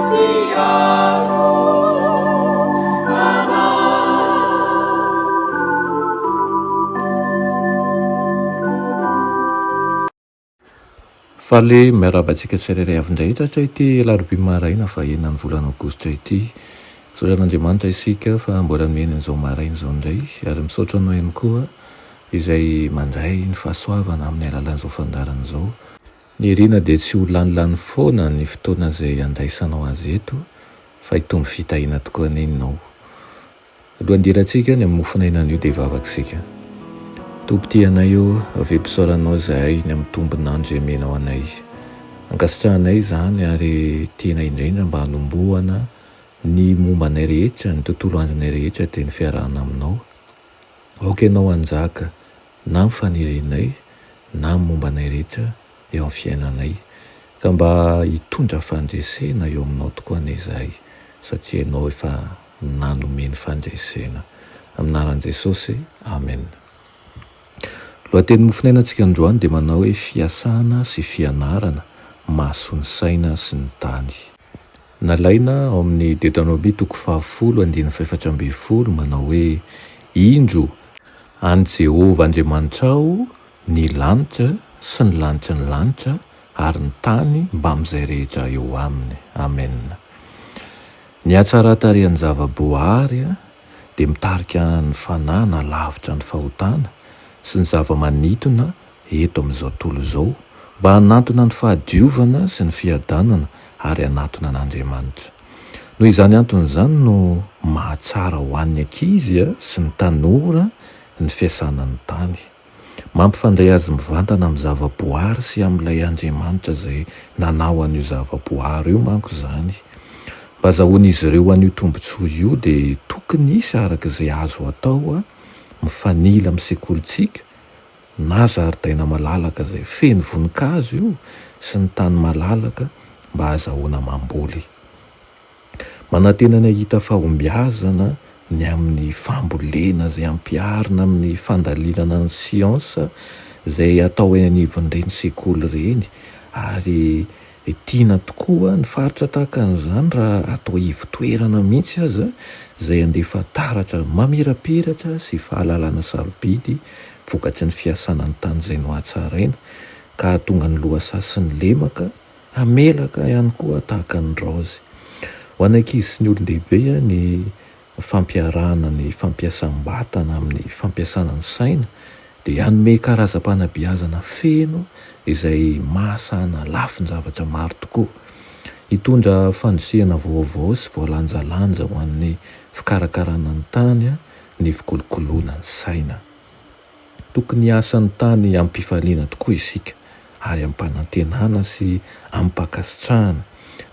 Mpiaro anay. Faly miarahaba antsika tsirairay avy indray tratra ity alarobia maraina fahenina ny volana aogositra ity. Misaotra an'Andriamanitra isika fa mbola nomeny an'izao maraina izao indray ary misaotra anao ihany koa izay mandray ny fahasoavana amin'ny alalan'izao fandaharana izao. Ny irina dia tsy ho lanilany foana ny fotoana izay andraisanao azy eto fa hitombo fitahiana tokoa anie ianao. Alohan'ny hidirantsika ny amin'ny mofon'aina anio dia hivavaka isika. Tompo tia anay ô, velom-pisaoranao izahay ny amin'ny tombon'andro izay omenao anay. Ankasitrahanay izany ary tianay indrindra mba hanombohana ny momba anay rehetra, ny tontolo andronay rehetra dia ny fiarahana aminao. Aoka ianao hanjaka na amin'ny fanirianay na amin'ny momba anay rehetra eo amin'ny fiainanay. Ka mba hitondra fandresena eo aminao tokoa anie izahay satria ianao efa nanome ny fandresena. Amin'ny anaran'i Jesosy, Amen. Lohateny mofonainantsika androany dia manao hoe Fiasana sy fianarana, mahasoa ny saina sy ny tany. Nalaina ao amin'ny Deoteronomia toko fahafolo andininy fahefatra ambin'ny folo manao hoe, Indro, an'i Jehovah Andriamanitrao ny lanitra sy ny lanitry ny lanitra ary ny tany mbamin'izay rehetra eo aminy. Amen. Ny hatsaran-tarehan'ny zava-boahary dia mitarika ny fanahy hanalavitra ny fahotana sy ny zava-manintona eto amin'izao tontolo izao mba hanantona ny fahadiovana sy ny fiadanana ary hanatona an'Andriamanitra. Noho izany antony izany no mahatsara ho an'ny ankizy sy ny tanora ny fiasana ny tany. Mampifandray azy mivantana amin'ny zava-boary sy amin'ilay Andriamanitra izay nanao an'io zava-boary io manko izany. Mba azahoan'izy ireo an'io tombontsoa io dia tokony hisy araka izay azo atao mifanila amin'ny sekolintsika na zaridaina malalaka izay feno voninkazo io sy ny tany malalaka mba azahoana mamboly. Manantena ny hahita fahombiazana ny amin'ny fambolena izay ampiharina amin'ny fandalinana ny siansa izay atao eny anivon'ireny sekoly ireny ary tiana tokoa ny faritra tahaka an'izany raha atao ivon-toerana mihitsy aza izay handefa taratra mamirapiratra sy fahalalana sarobidy vokatry ny fiasana ny tany izay nohatsaraina ka hahatonga ny lohasaha sy ny lemaka Hamelaka ihany koa tahaka ny raozy. Ho an'ny ankizy sy ny olon-dehibe ny fampiarahana ny fampiasam-batana amin'ny fampiasana ny saina dia hanome karazam-panabeazana feno izay mahasahana lafin-javatra maro tokoa. Hitondra fandrisihana vaovao sy voalanjalanja ho an'ny fikarakarana ny tany ny fikolokoloana ny saina. Tokony hiasa ny tany amim-pifaliana tokoa isika, ary amim-panantenana sy amim-pankasitrahana,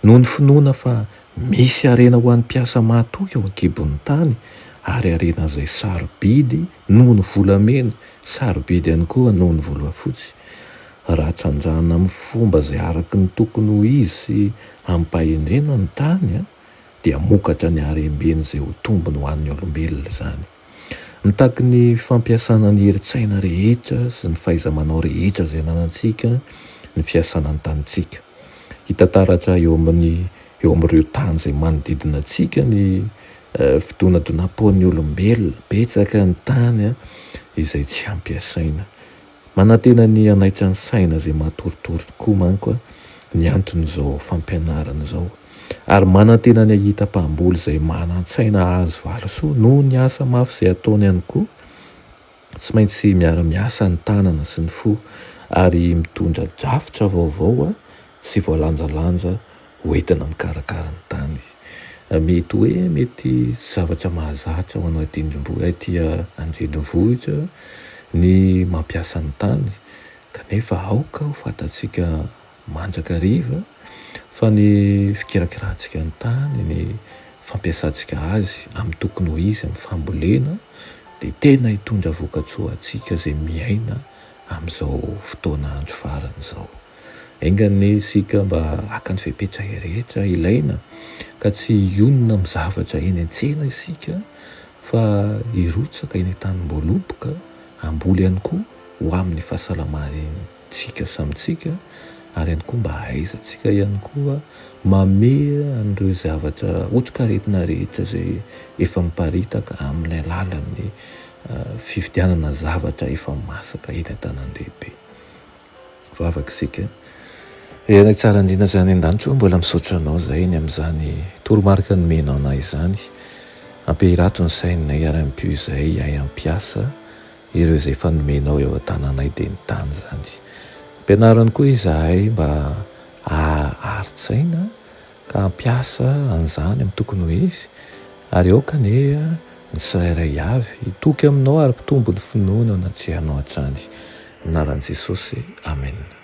noho ny finoana fa misy harena ho an'ny mpiasa mahatoky ao an-kibon'ny tany, ary harena izay sarobidy noho ny volamena, sarobidy ihany koa noho ny volafotsy. Raha trandrahana amin'ny fomba izay araka ny tokony ho izy sy amim-pahendrena ny tany, dia hamokatra ny harem-beny izay ho tombony ho an'ny olombelona izany. Mitaky ny fampiasana ny herin-tsaina rehetra sy ny fahaiza-manao rehetra izay ananantsika ny fiasana ny tanintsika. Hita taratra eo amin'ny eo amin'ireo tany izay manodidina antsika ny fidonadonam-pon'ny olombelona. Betsaka ny tany izay tsy ampiasaina. Manantena ny hanaitra ny saina izay matoritory tokoa manko ny anton'izao fampianarana izao. Ary manantena ny hahita mpamboly izay manan-tsaina hahazo valisoa noho ny asa mafy izay ataony ihany koa. Tsy maintsy miara-miasa ny tanana sy ny fo ary mitondra drafitra vaovao sy voalanjalanja ho entina mikarakara ny tany. Mety hoe mety tsy zavatra mahazatra ho anao aty aty an-drenivohitra ny mampiasa ny tany kanefa aoka ho fantatsika mandrakariva fa ny fikirakirantsika ny tany, ny fampiasantsika azy amin'ny tokony ho izy, amin'ny fambolena dia tena hitondra vokatsoa antsika izay miaina amin'izao fotoana andro farany izao. Enga anie isika mba haka ny fepetra rehetra ilaina ka tsy hionona amin'ny zavatra eny an-tsena isika fa hirotsaka eny an-tanim-boaloboka hamboly ihany koa ho amin'ny fahasalamantsika samy tsika Ary ihany koa mba ahaizantsika ihany koa mamehy an'ireo zavatra otrikaretina rehetra izay efa miparitaka amin'ny alalan'ny fividianana zavatra efa masaka eny an-tanàn-dehibe. Vavaka isika. Ry Ray tsara indrindra izay any an-danitra ô, mbola misaotra Anao izahay ny amin'izany toromarika nomenao anay izany. Ampihirato ny sainay ary ampio izahay hahay hampiasa ireo izay efa nomenao eo an-tananay dia ny tany izany. Ampianaro ihany koa izahay mba haharin-tsaina ka hampiasa an'izany amin'ny tokony ho izy ary aoka anie ny tsirairay avy hitoky aminao ary hampitombo ny finoana eo anatrehanao hatrany. Amin'ny anaran'i Jesosy, amena.